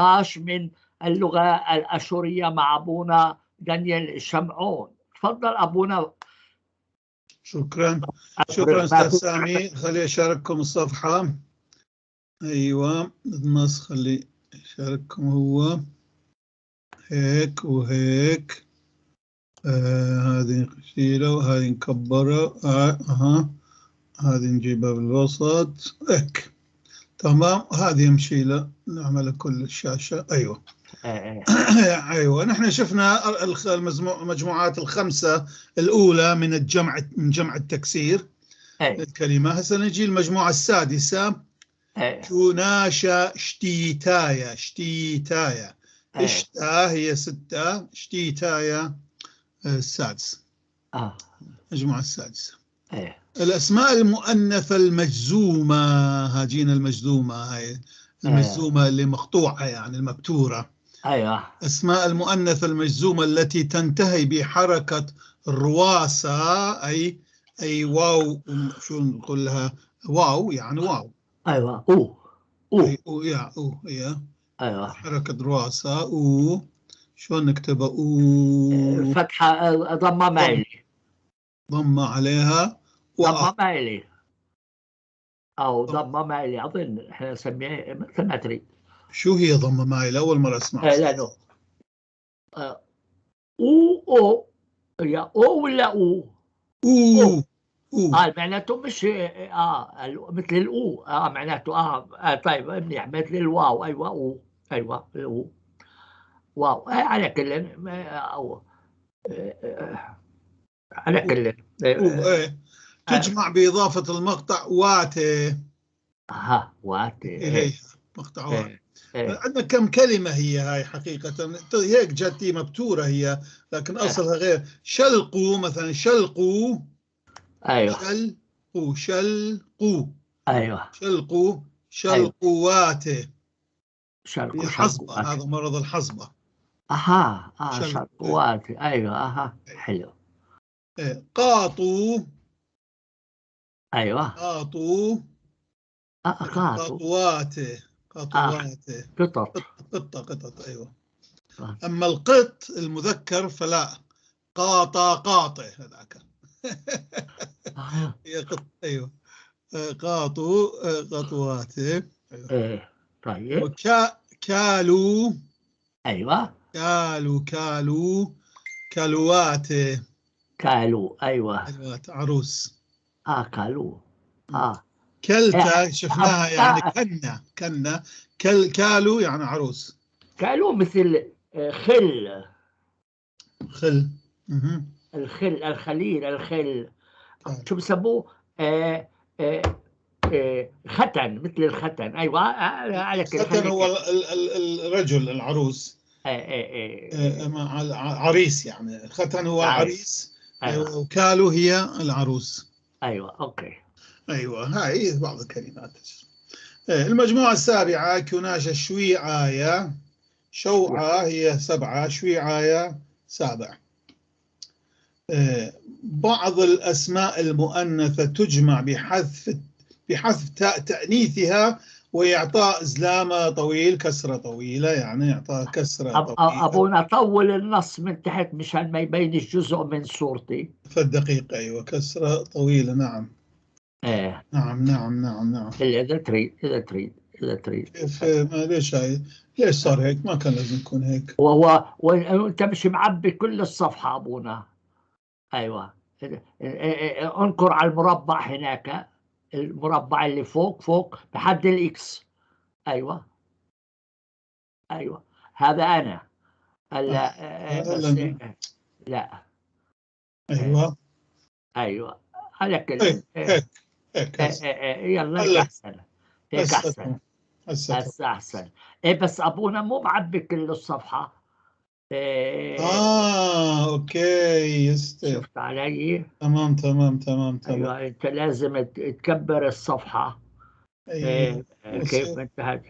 نقاش من اللغة الأشورية مع أبونا دانيال شمعون. تفضل أبونا. شكرا شكرا أستاذ سامي. خلي أشارككم الصفحة. أيوة النص خلي أشارككم، هو هيك وهيك. هذه نشيلها وهذه نكبرها. هذه نجيبها بالوسط هيك. تمام، هذه نشيلها نعملها كل الشاشة. أيوة. أيوة، نحن شفنا المجموعات الخمسة الأولى من الجمع، من جمع التكسير. الكلمة. هسه نجي المجموعة السادسة. تناشا شتيتايا. شتيتايا. اشتا هي 6، شتيتايا السادس. المجموعة السادسة. الأسماء المؤنثة المجزومة. هاجينا المجزومة، هاي المجزومة اللي مقطوعة يعني المبتورة. أيوة. أسماء المؤنثة المجزومة التي تنتهي بحركة الرواسة، أي واو، شو نقول لها؟ واو يعني واو. أيوة، أو أو. أي أو، يا أو، يا. أيوة. حركة رواسة أو، شو نكتبها؟ أو فتحة، ضمة مايلة. ضمة عليها. ضمة مايلة أو ضمة مايلة، أظن إحنا نسميها مثل ما تريد. شو هي ضمة مايلة؟ أول مرة أسمعها. لأنه أو أو، يا أو ولا أو؟ أو. أو. معناته مش مثل الأو. معناته طيب منيح، مثل الواو. أيوة، أو. أيوة، أو. واو. على كل، أو. على كل. أو، إيه. تجمع بإضافة المقطع واتي. واتي. إليها مقطع واتي. عندنا كم كلمة هي هاي حقيقة، هيك جاتي مبتورة هي، لكن أصلها غير. شلقو مثلا، شلقو. أيوة. شلقو، شلقو. أيوة. شلقو، شلقواتي. شلقو، حصبة، شلقواتي. هذا مرض الحصبة. شلقواتي. أيوة، حلو. قاطو. أيوة. قاطو. قاطو. قاطواتي. قاطواتي. قطط. قطة، قطط، أيوة. أما القط المذكر فلا، قاطا، قاطي هذاك. هي قط، أيوة. قاطو، قاطواتي. أيوة. طيب. كالو. أيوة. كالو، كالو، كالواتي. كالو، أيوة. كالوات، عروس. كالو. كلتا شفناها يعني كنا، كنا، كالو يعني عروس. كالو مثل خل. خل. الخل، الخليل، الخل. شو بسموه؟ ختن، مثل الختن. أيوة، على كل ختن حال. هو الرجل العروس. عريس يعني. الختن هو عريس. أيوة. وكالو هي العروس. أيوة، أوكي. أيوة، هاي بعض الكلمات. المجموعة السابعة كناشة شويعاية. شوعة هي 7، شويعاية 7. بعض الأسماء المؤنثة تجمع بحذف تاء تأنيثها وإعطاء زلامة طويل، كسرة طويلة، يعني إعطاء كسرة طويلة. أبونا طول النص من تحت مشان ما يبينش جزء من صورتي. في الدقيقة، أيوة، كسرة طويلة، نعم. نعم، نعم، نعم، نعم. إذا تريد، إذا تريد، إذا تريد. كيف، ما ليش هاي؟ ليش صار هيك؟ ما كان لازم يكون هيك. وأنت مش معبي كل الصفحة أبونا. أيوة. انقر على المربع هناك، المربع اللي فوق، فوق بحد الإكس. أيوة. أيوة. هذا أنا. هلا، بس لا. أيوة. أيوة. على كل. إيه، هيك، هيك، هسه. يلا، هيك هلا. أحسن. هيك هسه أحسن. تمام. هسه تمام. هسه أحسن. بس أبونا مو معبي كل الصفحة. أوكي، يستر. شفت علي؟ تمام، تمام، تمام، تمام. أيوة، أنت لازم تكبر الصفحة. أيوة. كيف من تحت؟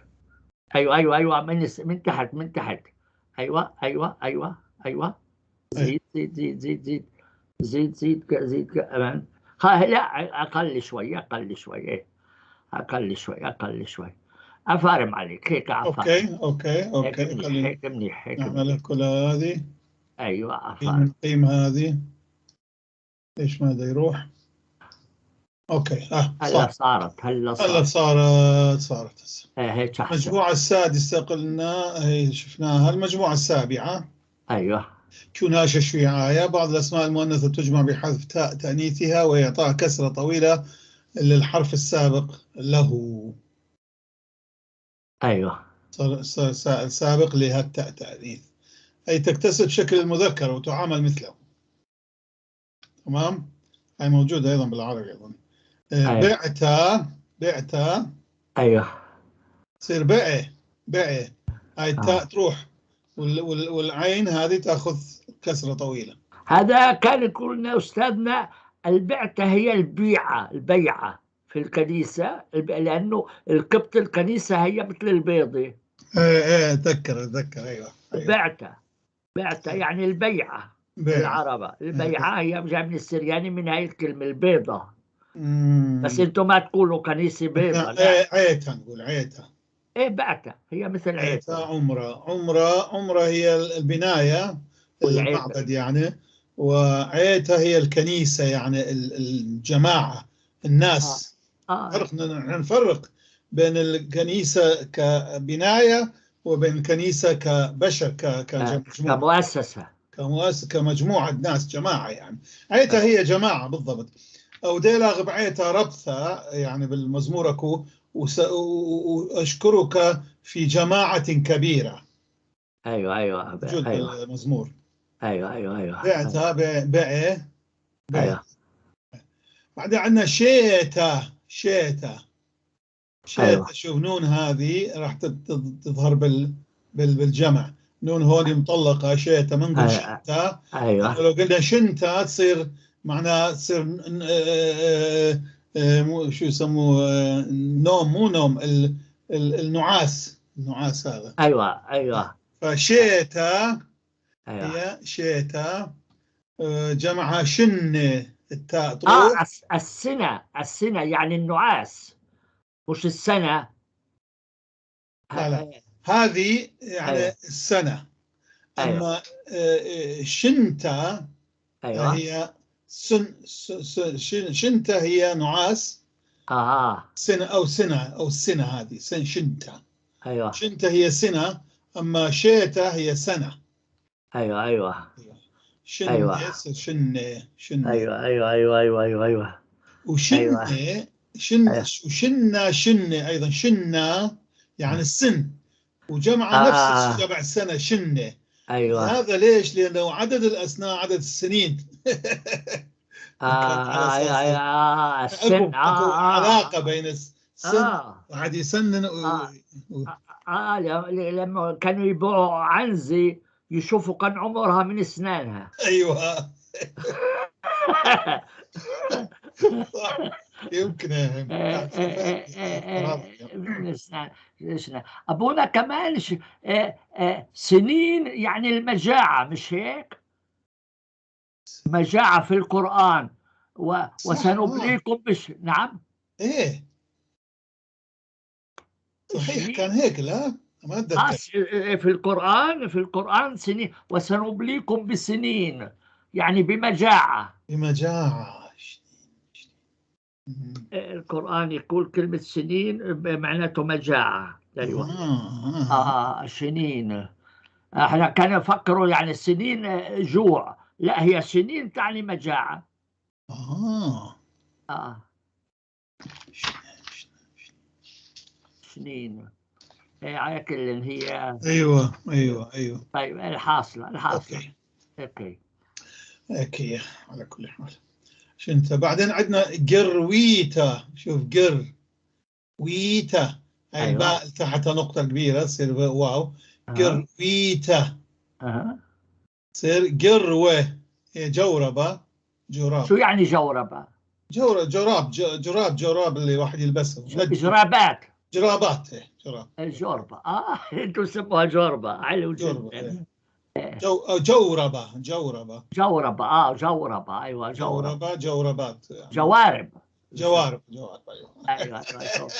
أيوة، أيوة، أيوة، من تحت، من تحت. أيوة، أيوة، أيوة، أيوة. زيد، زيد، زيد، زيد، زيد، زيد، زيد، زيد، كمان. لا، أقل شوي، أقل شوي، إيه. أقل شوي، أقل شوي. عفارم عليك هيك، عفارم. okay okay هيك okay. منيح. خلينا هيك منيح، هيك منيح. نعمل كل هذه. ايوه، عفارم. نقيم هذه. ليش ما دا يروح؟ okay، هلا صار. صارت، هلا هلا صارت. صارت هسه. إيه، هيك احسن. المجموعة السادسة قلنا هي شفناها. المجموعة السابعة. ايوه. كناشة شيعاية، بعض الأسماء المؤنثة تجمع بحذف تاء تأنيثها وإعطاء كسرة طويلة للحرف السابق له. ايوه. صار السابق لها التاء تأنيث، أي تكتسب شكل المذكر وتعامل مثله. تمام، هاي موجودة أيضا بالعربي أظن. أيوة. بعتا، بعتا. ايوه. تصير بقى، بقى. هاي التاء تروح والعين هذه تأخذ كسرة طويلة. هذا كان يقول لنا أستاذنا البعثة هي البيعة، البيعة في الكنيسة، لأنه القبط الكنيسة هي مثل البيضة. ايه ايه، اتذكر ايوه ايوه. بعتة، بعتة يعني البيعة. بيعة. بالعربة البيعة هي جاية من السرياني من هاي الكلمة البيضة. بس انتم ما تقولوا كنيسة بيضة، لا. إيه، عيتها نقول، عيتها. ايه، بعتة هي مثل عيتها. عيتها. عمرة، عمرة، عمرة هي البناية، والعيتة. المعبد يعني، وعيتها هي الكنيسة يعني الجماعة، الناس. فرق، نفرق بين الكنيسة كبناية وبين الكنيسة كبشر، كمجموعة. كمؤسسة. كمؤسسة، كمجموعة ناس، جماعة يعني. عيتها هي جماعة بالضبط. أو ديلا بعيتها ربثة يعني بالمزمور أكو وأشكرك في جماعة كبيرة. ايوه ايوه. موجود ايوه. بالمزمور. ايوه ايوه ايوه. بعتها، بع بع. ايوه. بعدين عندنا شيتا، شيتا، شيتا. أيوة. شوف نون هذه راح تظهر بالجمع. نون هون مطلقة، شيتا، ما نقول أيوة. شتا. ايوه. لو قلنا شنتا تصير معناها تصير شو يسموه، نوم، مو نوم، النعاس، النعاس هذا. ايوه ايوه. فشيتا. ايوه. هي شيتا، جمعها شن، التاء تروح. السنة، السنة يعني النعاس مش السنة. لا، لا. هذه يعني أيوة. السنة. أيوة. أما شنتا هي سن، شنتا هي نعاس. سنة أو سنة أو السنة هذه سن شنتا. ايوه. شنتا هي سنة، أما شيتا هي سنة. ايوه ايوه. شن. أيوة. شن، شن. ايوه ايوه ايوه ايوه ايوه ايوه. وشن. أيوة. شن. أيوة. وشنا، شن أيضا، شنا يعني السن، وجمع نفس جمع السنة شنة. ايوه. هذا ليش؟ لأنه عدد الأسنان عدد السنين. على أساس ايوه ايوه، السن. أكو علاقة بين السن، واحد يسنن لما كانوا يبيعوا عنزي يشوفوا كان عمرها من اسنانها. ايوه صح، يمكن. من اسنان. ابونا كمان سنين يعني المجاعة، مش هيك؟ مجاعة في القرآن وسنبليكم بش، نعم. ايه صحيح، كان هيك. لا ما اتذكر. في القرآن، في القرآن سنين، وسنبليكم بسنين يعني بمجاعة. بمجاعة. القرآن يقول كلمة سنين معناته مجاعة. أيوة. سنين. احنا كانوا يفكروا يعني السنين جوع، لا هي سنين تعني مجاعة. سنين. إيه، على كل هي. ايوه ايوه ايوه. طيب الحاصلة، الحاصلة. okay. okay على كل حال. شنت بعدين عندنا جرويتا. شوف جر ويتا، هاي الباء تحتها نقطة كبيرة تصير واو. جرويتا. تصير جروة، هي جوربة، جراب. شو يعني جوربة؟ جراب، جراب، جراب اللي واحد يلبسه. جرابات. جرابات، إيه، جراب. الجوربة. انتم سموها جوربة، حلو جوربة، جدا. إيه. جوربة، جوربة. جوربة، جوربة، أيوة، جوربة. جوربة، جوربات يعني. جوارب. جوارب، جوارب، أيوة. أيوة، أيوة، جورب.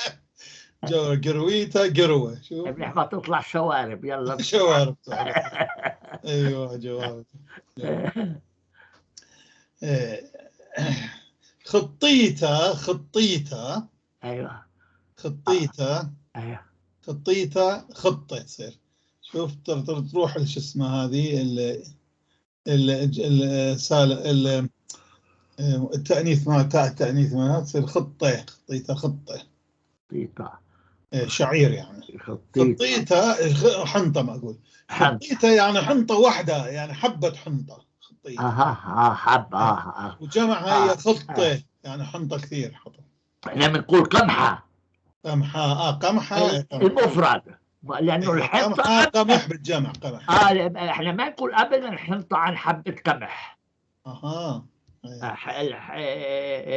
جرويتا جروة. شوف منيح ما تطلع شوارب. يلا شوارب. ايوه جوارب. خطيتا خطيتا. ايوه خطيتا. ايوه خطيتا خطة تصير. شوف تروح شو اسمها هذه ال ال ال التأنيث مع تاء التأنيث مالها تصير خطة. خطيتا خطة. خطيتا شعير يعني. خطيتا حنطة، ما أقول خطيتا يعني حنطة واحدة، يعني حبة حنطة. خطيتا. اها حبة. وجمعها هي خطة يعني حنطة كثير. حطة. احنا بنقول قمحة. قمحة. قمحة المفرد، لأنه الحنطة قمحة قمح بالجمع قمح. احنا ما نقول أبدا حنطة عن حبة قمح. اها.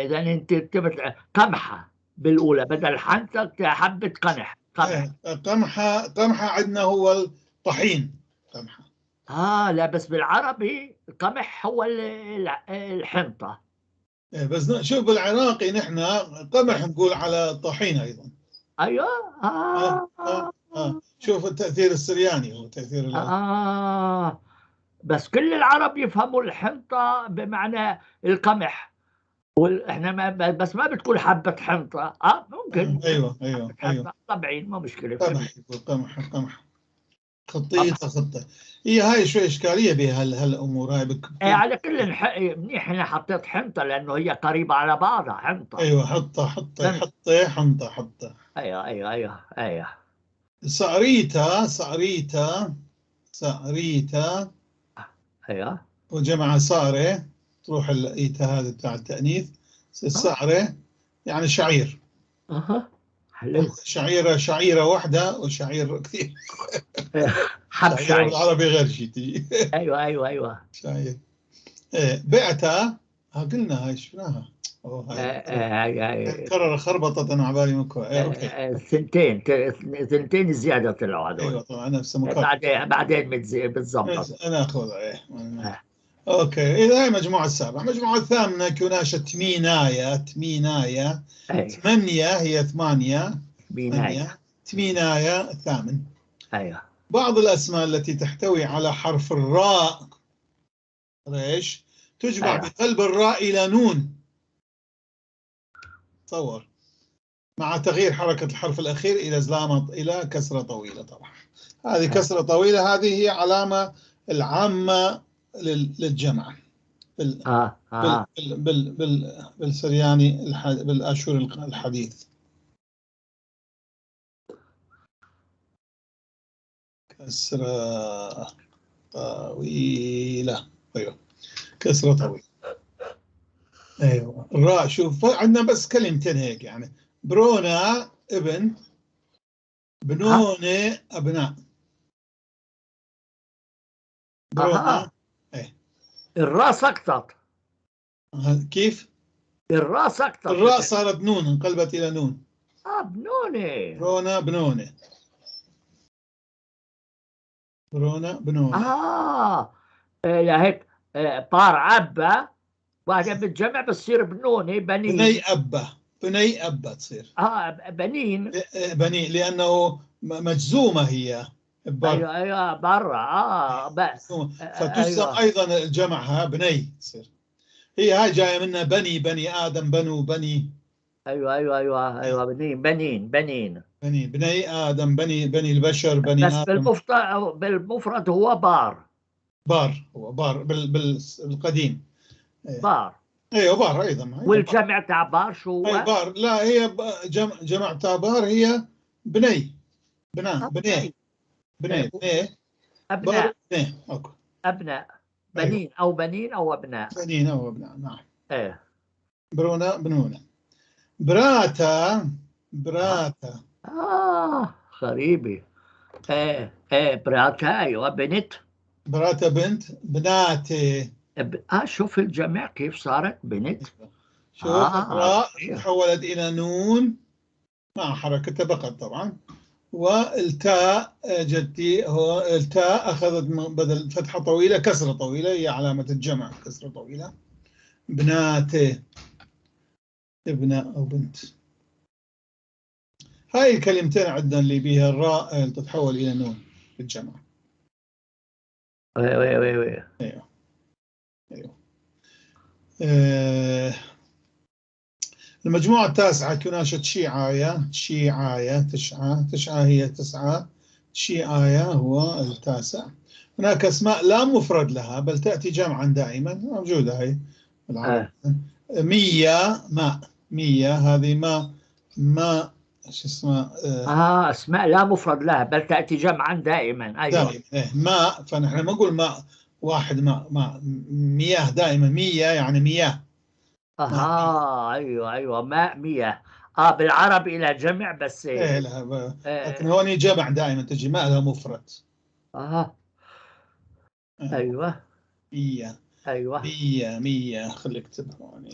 إذا أنت كتبت قمحة بالأولى بدل حنطة حبة قمح. قمح. قمحة. قمحة عندنا هو الطحين. قمحة. لا بس بالعربي القمح هو الحنطة. بس شوف بالعراقي نحن قمح نقول على الطحين أيضا. أيوه. شوف التأثير السرياني هو تأثير بس كل العرب يفهموا الحنطة بمعنى القمح، واحنا ما بس ما بتقول حبة حنطة. ممكن. ايوه ايوه ايوه طبعا ما مشكلة. قمح يقول قمح قمح. خطية خطة. هي هاي شوي إشكالية بها هالأمور هاي على كل منيح أنا حطيت حنطة لأنه هي قريبة على بعضها. حنطة. أيوه حطة حطة حطة حنطة حطة. أيوه أيوه أيوه أيوه. سعريتا سعريتا سعريتا. أيوه. وجمع سارة، تروح الإيتا هذا بتاع التأنيث. السعرة يعني شعير. أها حلو. شعيرة شعيرة واحدة وشعير كثير. حب شعير بالعربي غير شيء تجي. ايوه ايوه ايوه شعير. بعتها قلنا هاي شفناها. هاي كرر خربطت انا على بالي مكو. okay. ثنتين زيادة طلعوا هذول. ايوه طبعا نفس المكان. بعدين بتزبط. انا اخذها. okay. اذا هاي مجموعة السابعة. المجموعة الثامنة كناشة تمينايا. تمينايا. ثمانية هي ثمانية. تمينايا. تمينايا الثامن. ايوه. بعض الاسماء التي تحتوي على حرف الراء ريش تجمع بقلب الراء الى نون. تصور مع تغيير حركة الحرف الأخير إلى زلامة إلى كسرة طويلة. طبعا هذه كسرة طويلة، هذه هي علامة العامة للجمع بالسرياني بالآشوري الحديث. كسرة طويلة. أيوه كسرة طويلة. ايوه الراء. شوف عندنا بس كلمتين هيك يعني، برونا ابن، بنونة ابناء. برونا. ايه الراء سقطت. كيف؟ الراء سقطت. الراء صارت نون، انقلبت الى نون. بنونة. برونا بنونة. برونا بنونة. لا هيك بار عبا بعدين بالجمع بتصير بنونة بنين. بني أبا. بني أبا تصير. بنين. بني لأنه مجزومة هي. بر. ايوه ايوه برا. فتجزم. أيوة. ايضا جمعها بني تصير. هي هاي جاية منها بني، بني ادم، بنو، بني. ايوه ايوه ايوه ايوه بنين بنين بنين بني بني ادم، بني بني البشر، بني بس ادم. بس بالمفرد هو بار. بار هو بار بالقديم. بار. ايوه بار ايضا. والجمع تاع بار شو هو؟ بار. لا هي جمع تاع بار هي بني، بنا، بني بني بني ابناء. بني. okay ابناء بنين. أيوة. او بنين او ابناء. بنين او ابناء نعم. ايه برونا بنونا. براتا براتا. غريبة. ايه ايه براتا. ايوه بنت. براتا بنت. بناتي. شوف الجمع كيف صارت بنت. شوف الراء تحولت الى نون مع حركتها بقت طبعا، والتاء جتي هو التاء اخذت بدل فتحه طويلة كسره طويلة، هي علامة الجمع كسره طويلة. بناتي ابناء او بنت. هاي الكلمتين عندنا اللي بيها الراء تتحول إلى نون بالجمع. ايوه ايوه ايوه ايوه ايوه. المجموعة التاسعة كناشة شيعاية، شيعاية تشعة، تشعة هي تسعة، شيعاية هو التاسع. هناك أسماء لا مفرد لها بل تأتي جمعا دائما، موجودة هي بالعربي. مية ماء، مية هذه ما ما شو اسمه أسماء لا مفرد لها بل تأتي جمعا دائما. أيوة دائما ماء، فنحن ما نقول ماء واحد، ماء ماء مياه دائما، مية يعني مياه. ايوه ايوه ماء مياه، بالعربي الى جمع بس ايه لا، لكن هون جمع دائما تجي، ما لها مفرد. ايوه مية. ايوه مية مية، خليك اكتبها هون.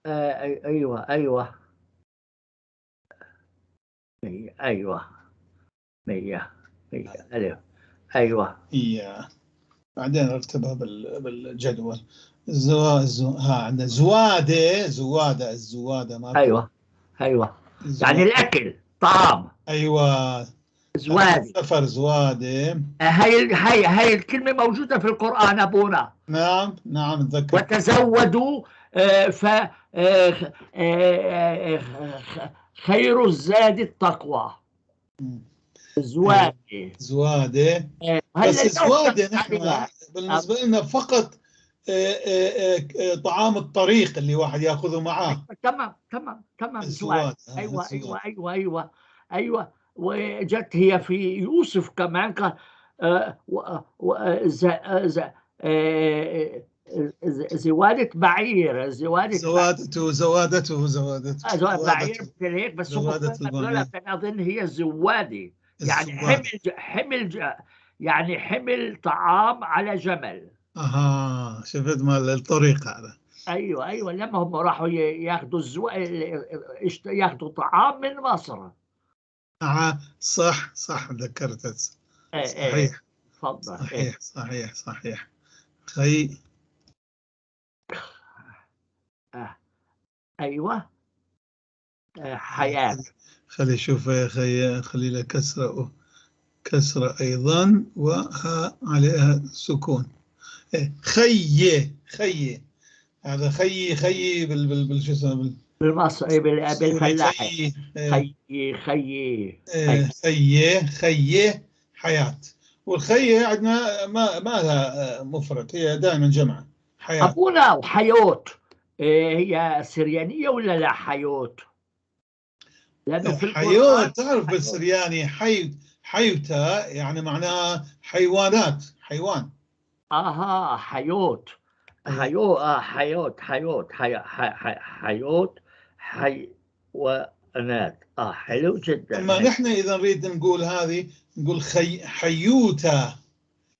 ايوه ايوه مية، ايوه مية مية الف، ايوه مية. بعدين رتبها بالجدول. ها عندنا زوادة، زوادة، الزوادة ما ايوه ايوه يعني الاكل طعام. ايوه زوادة، سفر زوادة. هاي هاي هاي الكلمة موجودة في القرآن ابونا. نعم نعم اتذكر. وتزودوا ف خير الزاد التقوى. زوادة، زوادة. بس الزوادة نحن بالنسبة لنا فقط طعام الطريق اللي واحد ياخذه معاه. تمام تمام تمام. زوادة. ايوه ايوه ايوه ايوه ايوه. وجت هي في يوسف كمان، قال زوادة بعير، زوادة زوادته زوادته زوادته بعير مثل هيك، بس هم اظن هي الزوادة، يعني حمل حمل، يعني حمل طعام على جمل. اها شفت مال الطريق هذا. ايوه ايوه، لما هم راحوا ياخذوا ياخذوا طعام من مصر. صح صح ذكرت. صحيح. تفضل. صحيح صحيح صحيح. خي ايوه حياة. خلي شوف يا خي، خلي لها كسرة، كسرة أيضا وها عليها سكون. خي خي، هذا خي خي بال بال بال شو اسمه بالمصري بالفلاحي. خي خي خي خي حياة. والخي عندنا ما لها مفرد، هي دائما جمع. حياة. أبونا وحيوت هي سريانية ولا لا؟ حيوت، لأنه في حيوت تعرف بالسرياني حيوتا يعني معناها حيوانات، حيوان. اها حيوت، حيو حيوت حيوت حيوت حيوانات. حلو جدا. اما نحن اذا نريد نقول هذه نقول حيوتا،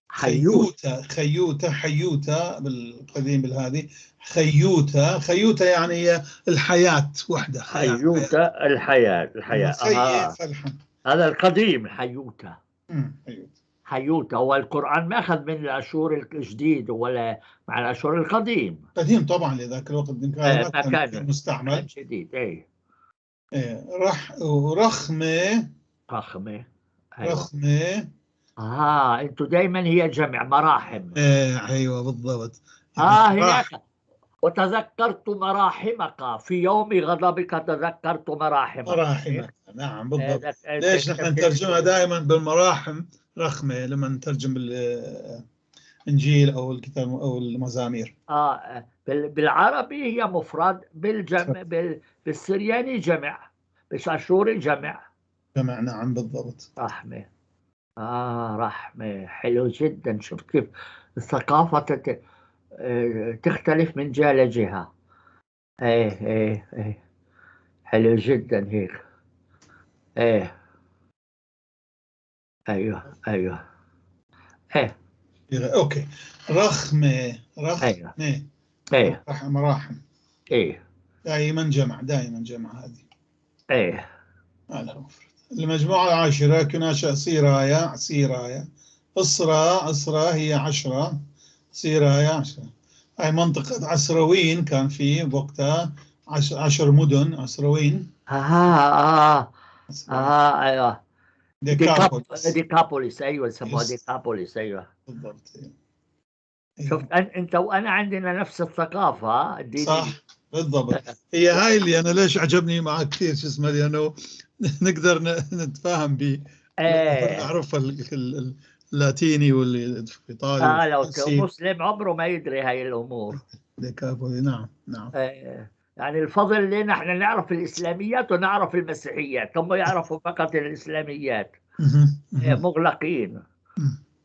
حيوتا خيوتا حيوتا بالقديم بالهذه خيوتا، خيوتا يعني هي الحياة وحدة. حيوتا الحياة، الحياة. هذا القديم حيوتا. حيوتا هو القرآن ما أخذ من الأشور الجديد ولا مع الأشور القديم. قديم طبعا لذاك الوقت ما كان مستعمل جديد. اي ايه. رح ورخمة، رخمة. أيوة. رخمة. انتوا دايما هي جمع مراحم. ايه ايوه بالضبط. هناك وتذكرت مراحمك في يوم غضبك، تذكرت مراحمك. مراحمك، نعم بالضبط. ليش نحن نترجمها دائما بالمراحم رخمة لما نترجم الإنجيل أو الكتاب أو المزامير؟ بالعربي هي مفرد، بالجمع بالسرياني جمع، بالاشوري جمع. جمع، نعم بالضبط. رحمة. رحمة، حلو جدا. شفت كيف الثقافة تختلف من جهة لجهة. ايه ايه ايه، حلو جدا هيك. ايه ايوه ايوه ايه. okay. رخمة، رخمة. ايوه ايه. مراحم. ايه دائما جمع، دائما جمع هذه. ايه. هذا مفرد. المجموعة العاشرة كناشة سيرايا، سيرايا إصرا، إصرا هي 10، سيرايا 10. هاي منطقة عسروين كان في بوقتها 10 مدن عسروين. آه آه أيوه، ديكابوليس. ديكابوليس، أيوه يسموها yes. ديكابوليس، أيوه. بالضبط. أيوة. شفت، أنت وأنا عندنا نفس الثقافة الدينية. صح، بالضبط. هي هاي اللي أنا ليش عجبني معك كثير شو اسمه، لأنه نقدر نتفاهم به. نعرف اللاتيني والإيطالي. لو مسلم عمره ما يدري هاي الأمور. ديكابولي، نعم نعم. يعني الفضل لنا احنا نعرف الإسلاميات ونعرف المسيحيات، هم يعرفوا فقط الإسلاميات. مغلقين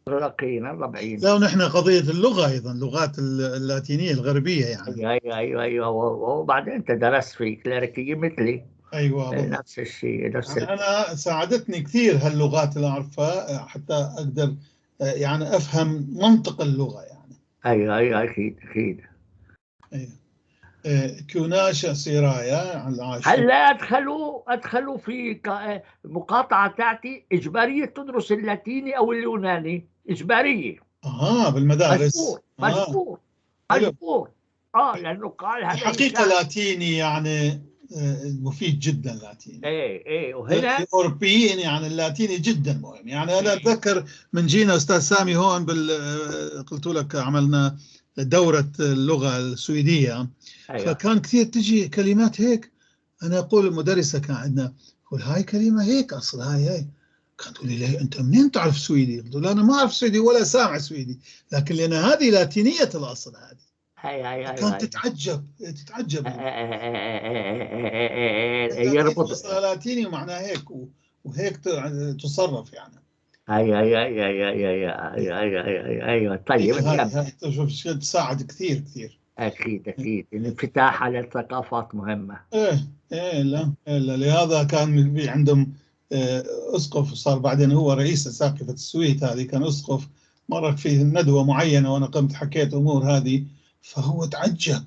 مغلقين، الله بعين. لا، ونحن قضية اللغة أيضا، اللغات اللاتينية الغربية يعني. أيوه. وبعدين أنت درست في كليريكية مثلي. أيوه، نفس الشيء، نفس يعني أنا ساعدتني كثير هاللغات اللي أعرفها حتى أقدر يعني أفهم منطق اللغة يعني. أيوه أكيد أكيد. أيوه. كوناشا سيرايا العاشر. هلا أدخلوا في مقاطعة تاعتي إجبارية تدرس اللاتيني أو اليوناني، إجبارية. بالمدارس. مجبور مجبور مجبور. لأنه قال هذا الحقيقة لاتيني يعني مفيد جدا لاتيني. ايه وهنا الأوروبيين يعني اللاتيني جدا مهم. يعني أنا أتذكر من جينا أستاذ سامي هون قلت لك عملنا دورة اللغة السويدية. أيوة. فكان كثير تجي كلمات هيك، أنا أقول المدرسة كان عندنا، أقول هاي كلمة هيك أصل هاي، كانت تقول لي أنت منين تعرف سويدي؟ قلت لها أنا ما أعرف سويدي ولا سامع سويدي، لكن لأن هذه لاتينية الأصل هذه. هاي كانت تتعجب. يربط لاتيني ومعناها هيك وهيك تصرف يعني. ايوه ايوه ايوه ايوه ايوه ايوه ايوه. طيب شوف تساعد كثير كثير. اكيد اكيد، الانفتاح على الثقافات مهمه. ايه لا لا، لهذا كان عندهم اسقف، صار بعدين هو رئيس اساقفه السويد، هذه كان اسقف مرة في ندوه معينه وانا قمت حكيت امور هذه، فهو تعجب.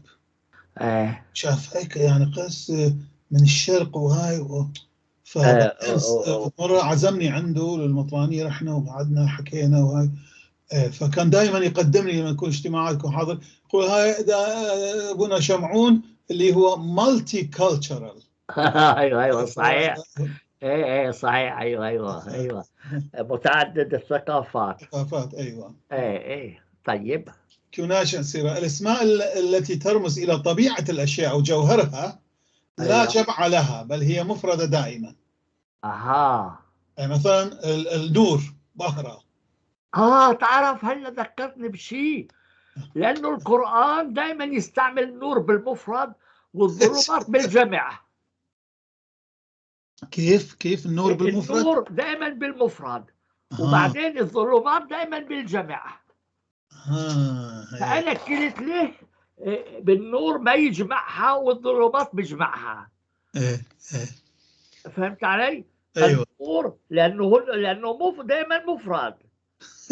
شاف هيك يعني قس من الشرق وهاي فمرة عزمني عنده للمطرانية، رحنا وقعدنا حكينا وهاي. فكان دائما يقدمني لما يكون اجتماعات يكون حاضر، يقول هاي ابونا شمعون اللي هو multicultural. ايوه صحيح. ايه صحيح، ايوه متعدد الثقافات. ايوه. ايه طيب. كوناشا سيرا، الاسماء التي ترمز الى طبيعة الاشياء او جوهرها لا جمع لها، بل هي مفردة دائما. اها. يعني مثلا النور بهرة. تعرف هلا ذكرتني بشيء، لأنه القرآن دائما يستعمل النور بالمفرد والظلمات بالجمع. كيف النور بالمفرد؟ النور دائما بالمفرد، وبعدين الظلمات دائما بالجمع. فأنا قلت ليه بالنور ما يجمعها والظلمات بيجمعها. ايه فهمت علي؟ ايوه. النور لانه دائما مفرد.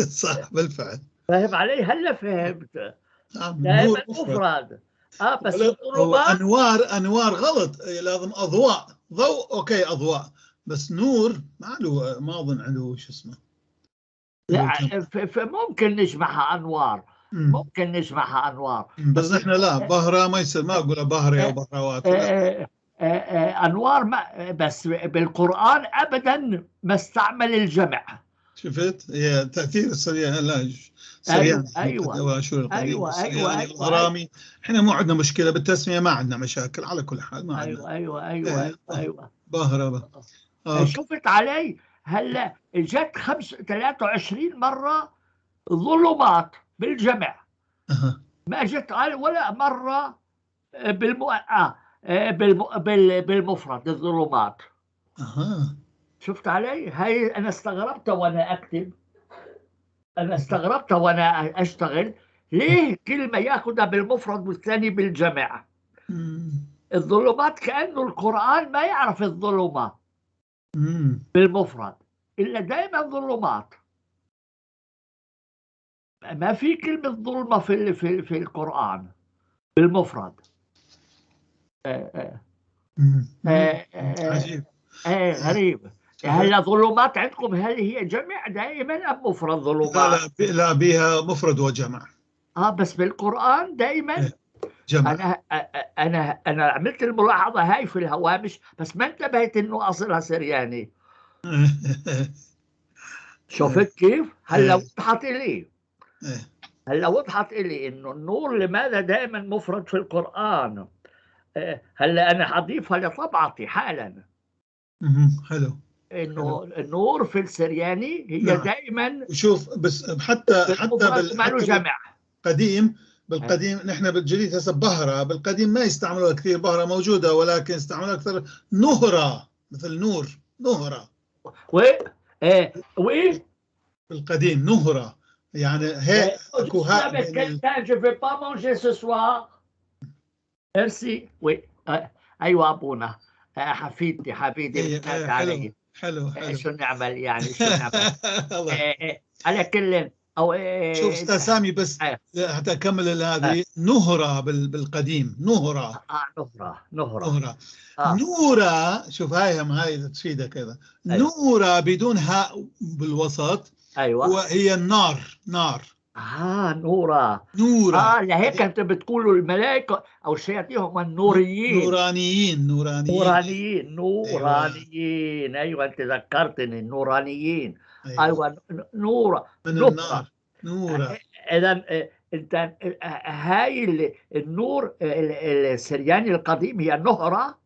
صح بالفعل. فاهم علي؟ هلا فهمت. دائما مفرد. بس الظلمات انوار غلط، لازم اضواء، ضوء okay اضواء، بس نور ما له، ما اظن عنده شو اسمه. لا ممكن نجمعها انوار. ممكن نجمعها انوار، بس نحن لا بهرة ما يصير، ما اقول بهرة او بهروات. انوار ما، بس بالقران ابدا ما استعمل الجمع. شفت؟ هي تاثير السريان. لا سريان. ايوه ايوه الغرامي. احنا مو عندنا مشكله بالتسميه، ما عندنا مشاكل على كل حال، ما عندنا. ايوه بهرة. شفت علي؟ هلا جت 23 مره ظلمات بالجمع. ما اجت ولا مره بالمفرد الظلمات. شفت علي؟ هاي انا استغربت وانا اكتب، انا استغربت وانا اشتغل، ليه كلمه ياخذها بالمفرد والثاني بالجمع؟ الظلمات كانه القران ما يعرف الظلمه بالمفرد، الا دائما ظلمات. ما في كلمة ظلمة في في في القرآن بالمفرد. عجيب. غريب. هلا ظلمات عندكم هل هي جمع دائما أم مفرد ظلمات؟ لا، لا بها مفرد وجمع. بس بالقرآن دائما جمع. انا عملت الملاحظة هاي في الهوامش، بس ما انتبهت انه اصلها سرياني. شفت كيف؟ هلا وضحت لي. هلا وضحت لي انه النور لماذا دائما مفرد في القرآن. هلا انا حضيفها لطبعتي حالا. حلو. انه النور في السرياني هي نعم. دائما. وشوف بس حتى جمع قديم، بالقديم نحن بالجديد هسه بهرة، بالقديم ما يستعملوها كثير، بهرة موجودة ولكن استعملوها أكثر نهرة، مثل نور، نهرة. وإيه؟ بالقديم نهرة يعني هي اكو هاء. Je vais pas manger ce soir. Merci. Oui. أيوة أبونا، حفيدتي حبيبتي علي. حلو حلو. شو نعمل يعني، شو نعمل؟ على كل أو شوف أستاذ سامي بس حتى أكمل هذه. نهرة بالقديم، نهرة. نهرة نهرة نهرة. نورة، شوف هاي هاي تفيدك كذا. نورة بدون هاء بالوسط. أيوة. وهي النار، نار. نورة. نورة. لهيك أنت بتقولوا الملائكة أو الشياطين هم النوريين. نورانيين نورانيين نورانيين نورانيين. أيوة أنت ذكرتني النورانيين. أيوة نورة من النار، نورة. إذا أنت هاي النور السرياني القديم هي نهرة.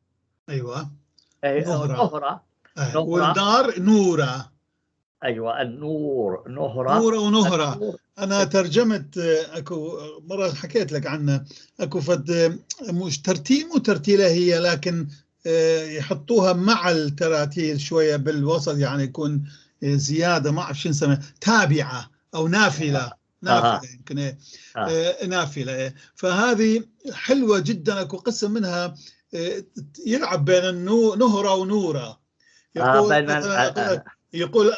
أيوة نهرة. والنار نورة. أيوة النور، نهرة، نورة ونهرة. أنا ترجمت أكو مرة حكيت لك عنها، أكو فد مش ترتيل وترتيلة هي، لكن يحطوها مع التراتيل شوية بالوسط، يعني يكون زيادة، ما أعرف شو نسميها، تابعة أو نافلة. نافلة يمكن. نافلة. فهذه حلوة جدا. أكو قسم منها يلعب بين نهرة ونورة. يقول مثلا يقول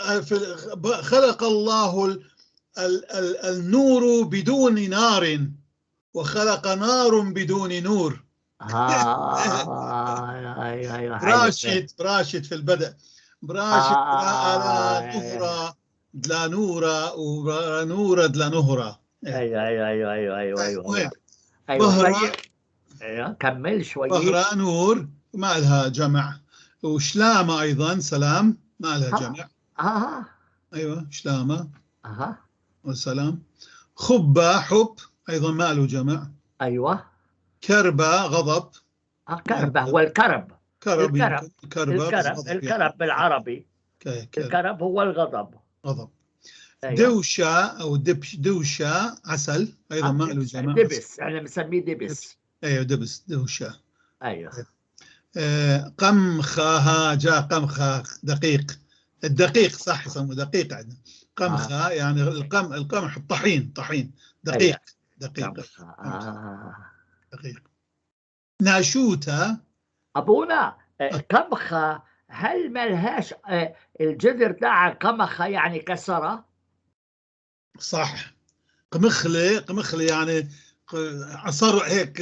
خلق الله النور بدون نار، وخلق نار بدون نور. راشد راشد في البدء، براشد لا نهرة لا نورة ونورة لا نهرة. ايوه ايوه ايوه ايوه ايوه ايوه ايوه. ايوه كمل شوي. بهرة نور ما لها جمع، وشلامة ايضا سلام ما لها جمع. ايوه شلامة. والسلام. خبة حب ايضا ما له جمع. ايوه. كربة غضب. كربة هو الكرب. كرب الكرب الكرب, الكرب بالعربي. الكرب هو الغضب. غضب. أيوة. دوشة أو دبش، دوشة عسل أيضا ما له جمع. دبس، احنا بنسميه دبس. أيوه دبس، دوشة. أيوه. قمخة، جاء قمخة دقيق، الدقيق صح يسموه دقيق عندنا. قمخة يعني القمح، الطحين، طحين دقيق. أيوة. دقيق. دقيق. ناشوتة. أبونا قمخة هل ملهاش الجذر تاعها قمخة يعني كسرة؟ صح. قمخلة، قمخلة يعني عصر هيك،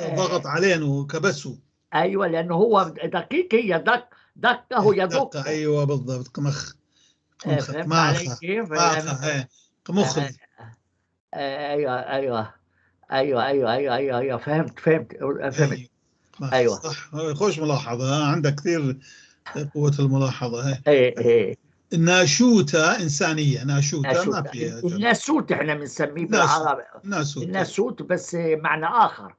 ضغط علينا وكبسه. ايوه لانه هو دقيق، هي دق دقه يدق. ايوه بالضبط. قمخ قمخ ماخه ماخه قمخلة. ايوه ايوه ايوه ايوه ايوه ايوه ايوه فهمت فهمت فهمت. ايوه صح. خوش ملاحظة، عندك كثير قوة الملاحظة. ايه ايه. الناشوتة إنسانية، ناشوتة ما فيها. الناسوت احنا بنسميه بالعربي ناسوت. الناسوت بس معنى آخر،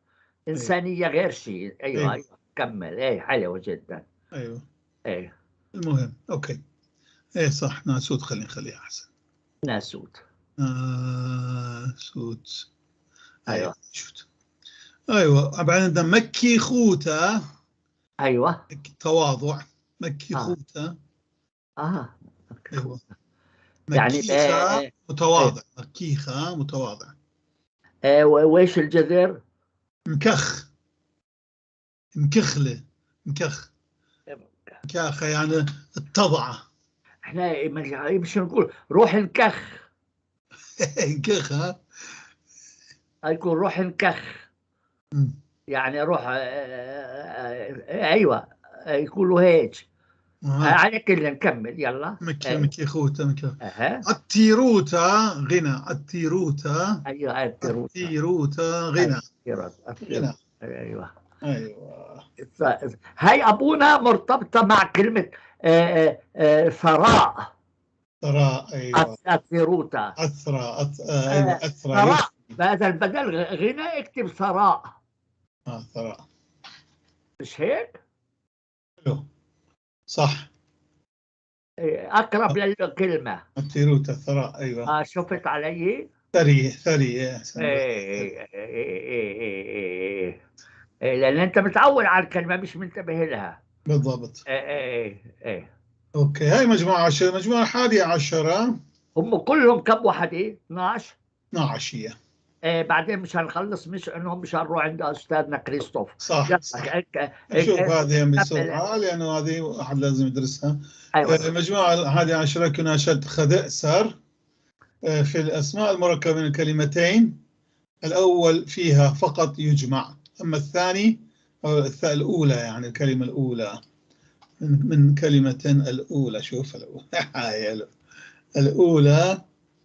إنسانية غير شيء. أيوه أيوه, أيوة. كمل. ايه حلو جدا. أيوه ايه المهم okay. ايه صح، ناسوت، خلينا نخليها أحسن. ناسوت. ناسوت. أيوه ناسوت. ايوه. بعدين عندنا مكي خوته. ايوه تواضع. مكي خوته. ايوه يعني متواضع. مكيخه متواضع. ويش الجذر؟ مكخ، مكخله، مكخ، مكاخه يعني التضعه. احنا مش نقول روح نكخ. نكخ. ها يكون روح نكخ يعني روح. ايوه يقولوا هيك. على كل نكمل يلا. مكي مكي خوته مكي. التيروتا غنى. التيروتا. ايوه التيروتا. التيروتا غنى. غنى. ايوه ايوه. هاي ابونا مرتبطة مع كلمة ثراء. ثراء، ايوه. الثروتا. اثرى، ايوه اثرى. ثراء، بدل غنى اكتب ثراء. ثراء، مش هيك؟ حلو، صح، اقرب للكلمة. الثروتا ثراء، ايوه. شفت علي؟ ثري ثري. ايه ايه ايه ايه، لان انت متعود على الكلمة مش منتبه لها. بالضبط. ايه ايه. okay، هاي مجموعة 10، مجموعة 11. هم كلهم كم وحده؟ 12؟ 12 هي. إيه، بعدين مش هنخلص، مش انهم مش هنروح عند استاذنا كريستوف. صح، صح. نشوف هذه بسرعة لانه هذه احد لازم يدرسها. أيوة. المجموعة 11 كنا شد خدئ سر في الاسماء المركبة من الكلمتين، الاول فيها فقط يجمع، اما الثاني او الاولى، يعني الكلمة الاولى من كلمة الاولى، شوف الاولى الاولى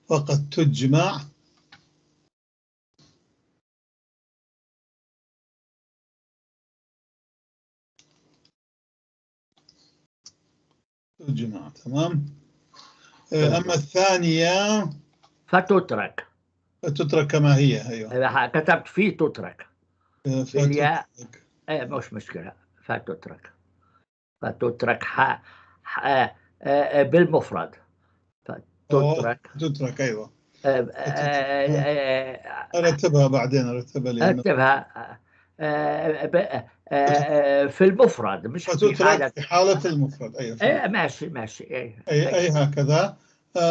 فقط تجمع، تجمع، تمام. أما الثانية فتترك، فتترك كما هي. أيوة، كتبت فيه تترك بالياء، مش مشكلة، فتترك، فتترك بالمفرد، فتترك، تترك، أيوة. أرتبها بعدين، أرتبها، أرتبها في المفرد، مش في حالة، في حالة المفرد. أيوة، إيه ماشي ماشي. إيه أي أي هكذا.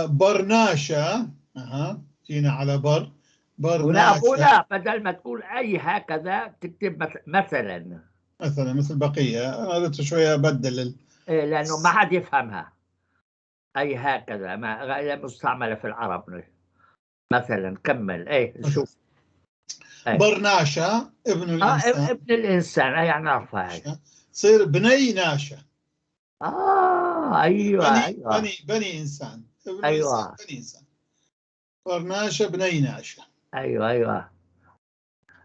برناشة، أها، جينا على بر، برناشة. ولا بدل ما تقول أي هكذا تكتب مثلا، مثلا مثل بقية. أنا قلت شوية أبدل إيه، لأنه ما حد يفهمها. أي هكذا ما مستعملة في العرب مثلا. كمل. إيه شوف. أي. برناشة ابن الإنسان. ابن الإنسان، أي نعرفها هاي. تصير بني ناشة. أيوة، بني، أيوة. بني بني إنسان. ابن أيوة. إنسان، بني إنسان. برناشة بني ناشة. أيوة أيوة.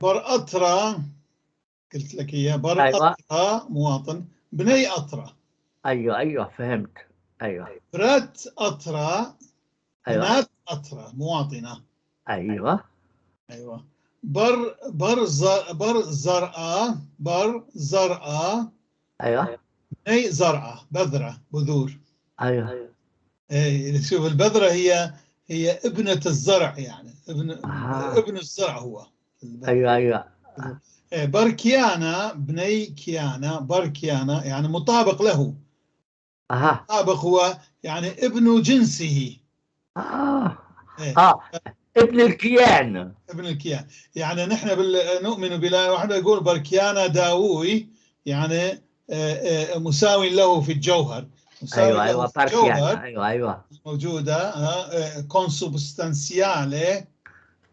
برأطرة، قلت لك إياه، برأطرة. أيوة. مواطن، بني أطرة. أيوة أيوة فهمت. أيوة. برات أطرة. أيوة. بنات أطرة، مواطنة. أيوة أيوة. بر بر بر زرعة، بر زرعة. أيوة. أي زرعة، بذرة، بذور. أيوة. أي شوف البذرة هي ابنة الزرع، يعني ابن ابن الزرع هو. أيوة أيوة. بركيانا، بني كيانا، بركيانا يعني مطابق له. مطابق هو يعني ابن جنسه. ابن الكيان. ابن الكيان، يعني نحن نؤمن بالله واحد يقول بركيانا داوي، يعني مساوي له في الجوهر. مساوي. أيوة له أيوة في الجوهر. أيوة أيوة موجودة consubstantiale.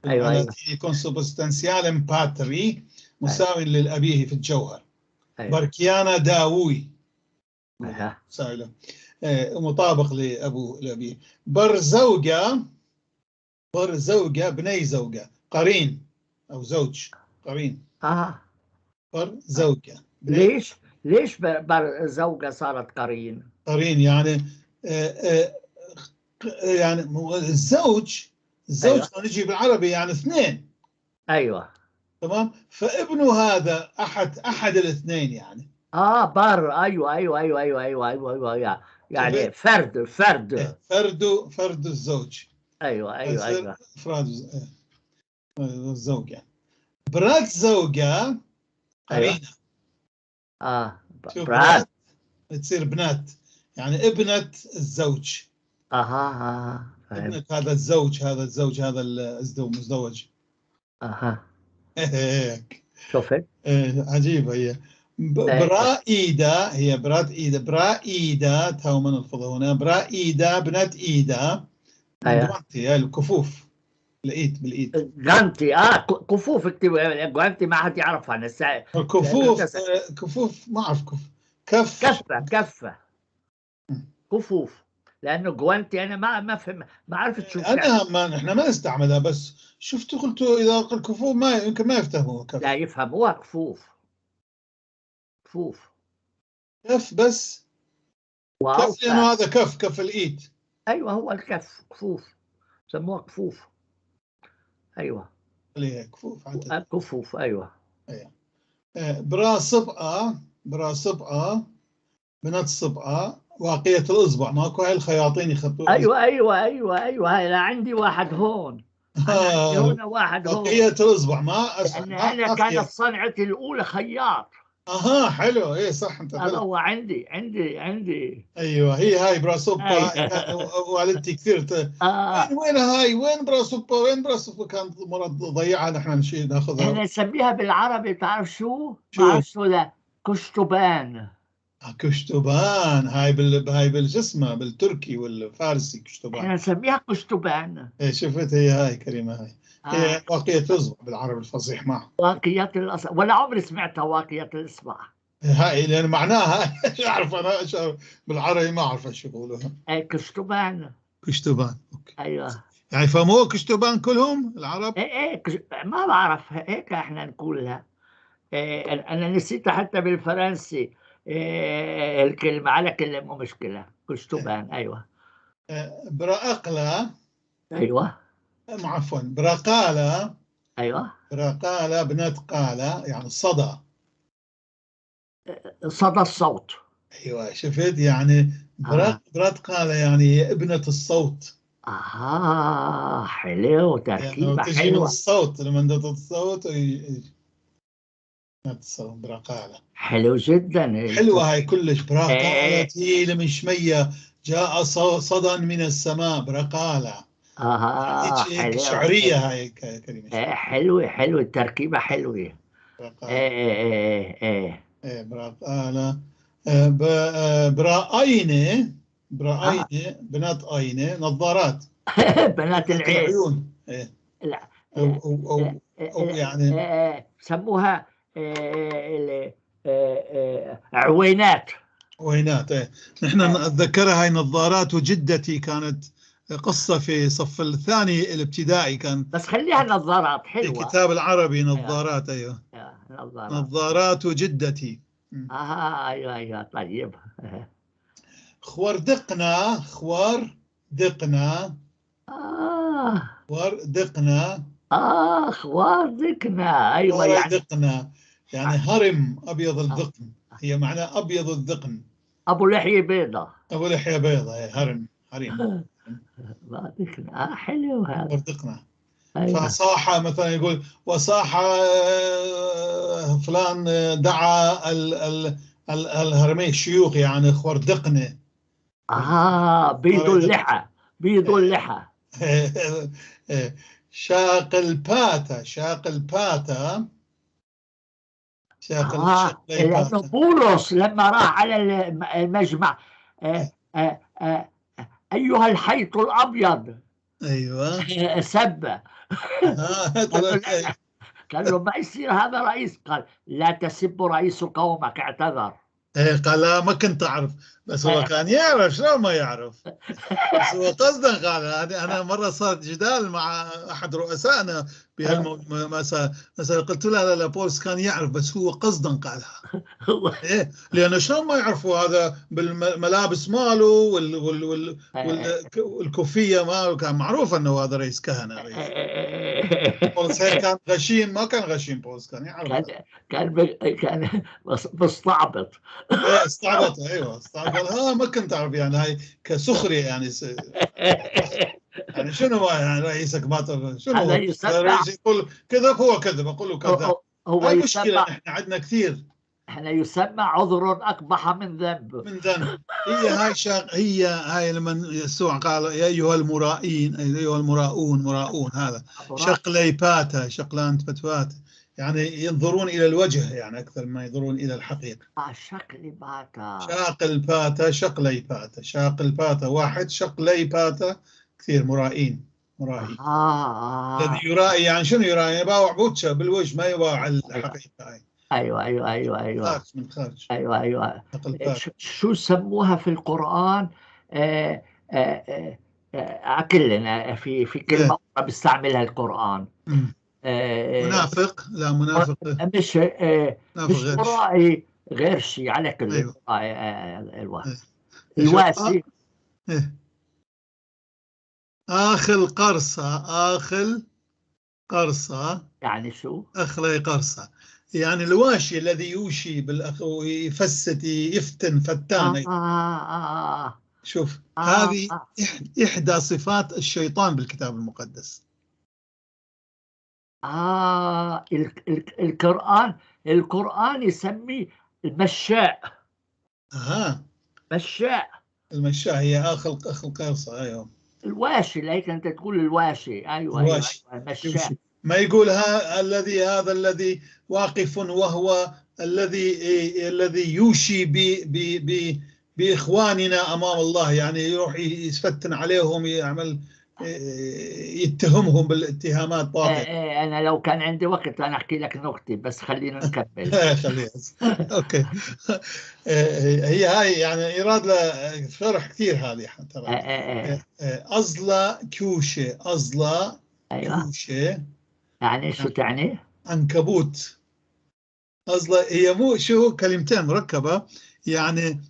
أيوة أيوة. consubstantiale patri، مساوي للأبيه في الجوهر. أيوة. بركيانا داوي. أيوة. مساوي له، مطابق لأبوه لأبيه. برزوجة، برزوجة بني زوجة، قرين أو زوج، قرين. برزوجة. ليش برزوجة صارت قرين؟ قرين يعني يعني الزوج، الزوج. أيوة. نجي بالعربي يعني اثنين. أيوة تمام. فابنه هذا أحد الاثنين يعني. بر، أيوة أيوة أيوة أيوة أيوة أيوة أيوة، يعني فرد، فرد، فرد الزوج. أيوة أيوة أيوة. أفراد الزوج يعني. برات زوجة قرينة. أيوة. برات تصير بنات، يعني ابنة الزوج. أها. ابنة هذا الزوج، هذا الزوج، هذا المزدوج. أها. هيك شفت؟ عجيبة هي. برائيدا، هي برات إيدا، برائيدا، تو ما نلفظها هنا، برائيدا بنات إيدا. أيوة. الكفوف، الايد بالايد. guanti، كفوف، اكتب guanti، ما حد يعرفها. الكفوف، كفوف ما اعرف، كف، كفة، كفة، كفوف. لأنه جوانتي أنا ما فهم، ما عرفت شو كان. أنا ما نحن ما نستعملها، بس شفت قلت إذا قل كفوف ما يمكن ما يفتهموها. كف لا يفهموها كفوف، كفوف كف بس، واو كف، لأنه هذا كف، كف الإيد. أيوه هو الكف، كفوف سموها كفوف. أيوه اللي هي كفوف عادة. كفوف. أيوه. أيوه. برا صبعة، برا صبعة، بنت صبعة، واقية الإصبع، ماكو هاي الخياطين يخطوا. أيوه أيوه أيوه أيوه، هاي عندي واحد هون، أنا عندي هون واحد هون. واقية الإصبع، ما لأن أنا كانت صنعتي الأولى خياط. أها حلو، إيه صح أنت. هذا هو عندي عندي عندي. أيوه هي هاي برا صبعة، والدتي كثير وين هاي، وين برا صبعة، وين برا صبعة، كانت مرة ضيعها، نحن نشيل ناخذها. احنا نسميها بالعربي بتعرف شو؟ ما بعرف شو ذا، كشتبان. كشتبان، هاي هاي بالجسمة بالتركي والفارسي كشتبان. احنا نسميها كشتبان. إيه شفت، هي هاي كلمة هاي. هي واقية الإصبع بالعربي الفصيح معه. واقية الإصبع، ولا عمري سمعتها واقية الإصبع. هاي لأن معناها أعرف أنا بالعربي ما أعرف شو يقولوها. إيه كشتبان. كشتبان، okay. أيوه. يعني فهموه كشتبان كلهم العرب؟ إيه إيه ما بعرف، هيك إحنا نقولها. إيه أنا نسيتها حتى بالفرنسي. إيه الكلمة، على كل مو مشكلة. كشتبان. أيوه. براقلة. أيوه. عفوا براقالة. أيوه. براقالة بنت قالة، يعني صدى. صدى الصوت. أيوه شفت، يعني برات قالة يعني ابنة الصوت. حلو، تركيبة يعني حلوة. من الصوت، لما ندت الصوت الصوت براقالة. حلو جدا، حلوة هاي كلش. براقالة هي من شمية جاء صدى من السماء، براقالة. حلو، شعرية هاي كلمة. حلوة، حلوة التركيبة، حلوة. إيه إيه إيه إيه براقالة. براينة، براينة بنات أينة، نظارات. بنات العين، العيون. إيه. لا. أو يعني سموها عوينات. عوينات. إيه نحن نتذكرها هاي نظارات، وجدتي كانت قصة في صف الثاني الابتدائي كان، بس خليها نظارات حلوة. الكتاب العربي نظارات. أيوه نظارات، نظارات وجدتي. أيوه أيوه طيب. خوردقنا، خوردقنا. خوردقنا. خوردقنا. أيوه يعني خوردقنا يعني هرم أبيض الذقن، هي معناه أبيض الذقن. أبو لحية بيضة. أبو لحية بيضة، هرم، هرم. خوردقنا. حلو هذا. خوردقنا. أيوة. فصاح مثلا، يقول وصاح فلان دعا الهرمين الشيوخ، يعني خوردقنا. بيض اللحى، بيض اللحى. شاق الباتا، شاق الباتا، شاق لأنه بولس لما راح على المجمع أيها الحيط الأبيض. أيوة. سب. قال له ما يصير هذا رئيس. قال لا تسب رئيس قومك، اعتذر. إيه قال لا ما كنت أعرف، بس هو كان يعرف، شلون ما يعرف، بس هو قصدا قال. أنا مرة صار جدال مع أحد رؤسائنا بهالمسألة، قلت له لا بولس كان يعرف بس هو قصدا قالها. إيه لأنه شلون ما يعرفوا هذا بالملابس ماله والكوفية ماله، كان معروف أنه هذا رئيس كهنة. بولس كان غشيم، ما كان غشيم، بولس كان يعرف. كان مستعبط. استعبط. ايوه استعبط. ما كنت اعرف، يعني هاي كسخريه يعني يعني شنو يعني رئيسك ما شنو رئيس يقول كذب، هو كذب، اقول له كذب. هو هاي مشكله احنا عندنا كثير. احنا يسمى عذر اقبح من ذنب. من ذنب. هي هاي هي هاي لما يسوع قال يا ايها المرائين، ايها المراؤون، مراؤون، هذا شقلي باتا، شقلان فتفات، يعني ينظرون إلى الوجه يعني أكثر ما ينظرون إلى الحقيقة. شقلي باتا، شاقل باتا، شقلي باتا، شاقل باتا واحد، شقلي باتا كثير، مرائين، مرائين. الذي يرائي يعني شنو يرائي؟ يباوع بوتشة بالوجه، ما يباوع الحقيقة. أيوة أيوة أيوة أيوة. خارج من خارج. أيوة أيوة. شو سموها في القرآن؟ كلنا في كلمة أخرى بيستعملها القرآن. منافق؟ لا، منافق مش مش مرائي، غير شيء على كل. أيوة. الواسي. آخل قرصة، آخل قرصة يعني شو؟ أخلي قرصة يعني الواشي الذي يوشي بالأخ ويفست، يفتن، فتان. شوف، هذه إحدى صفات الشيطان بالكتاب المقدس. القرآن يسميه المشاء. مشاء. المشاء هي أخ القرصة. أيوه. الواشي، لكن أنت تقول الواشي. أيوه. الواشي. أيوة. المشاء. ما يقولها الذي هذا الذي واقف وهو الذي يوشي ب ب ب بإخواننا أمام الله، يعني يروح يفتن عليهم، يعمل يتهمهم بالاتهامات باطلة. أنا لو كان عندي وقت أنا أحكي لك نكتة، بس خلينا نكمل. خليها. okay. هي هاي يعني إيراد لها شرح كثير هذه ترى. أزلا كوشة، أزلا كوشة. يعني شو تعني؟ عنكبوت. أزلا هي مو شو، كلمتين مركبة يعني.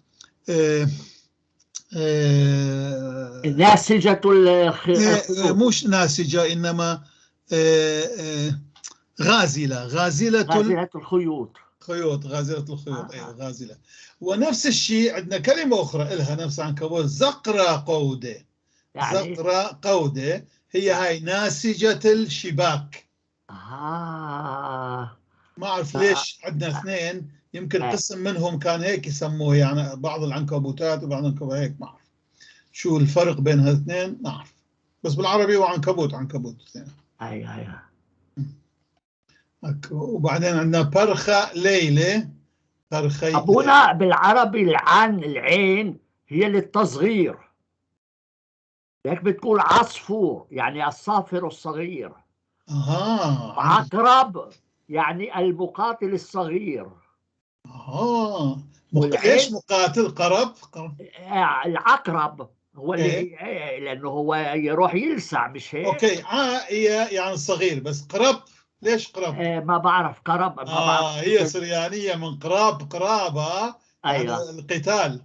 ناسجة الخيوط. مش ناسجة، إنما غازلة، غازلة غازلة الخيوط. خيوط، غازلة الخيوط. أيوة، غازلة. ونفس الشيء عندنا كلمة أخرى إلها نفس عنكبوت، زقرة قودة. يعني زقرة قودة هي هاي ناسجة الشباك. ما أعرف ليش عندنا اثنين، يمكن قسم منهم كان هيك يسموه، يعني بعض العنكبوتات وبعض العنكبوت هيك، ما أعرف شو الفرق بين هالاثنين، ما أعرف، بس بالعربي هو عنكبوت، عنكبوت اثنين. أيوه. وبعدين عندنا برخة ليلة، برخة أبونا بالعربي العين هي للتصغير، هيك بتقول عصفور يعني الصافر الصغير. عقرب يعني المقاتل الصغير. ليش مقاتل؟ قرب؟ العقرب هو اللي لأنه هو يروح يلسع، مش هيك؟ okay، هي يعني صغير، بس قرب ليش قرب؟ ما بعرف قرب، ما بعرف. هي سريانية من قراب، قرابة. أيوة. يعني القتال.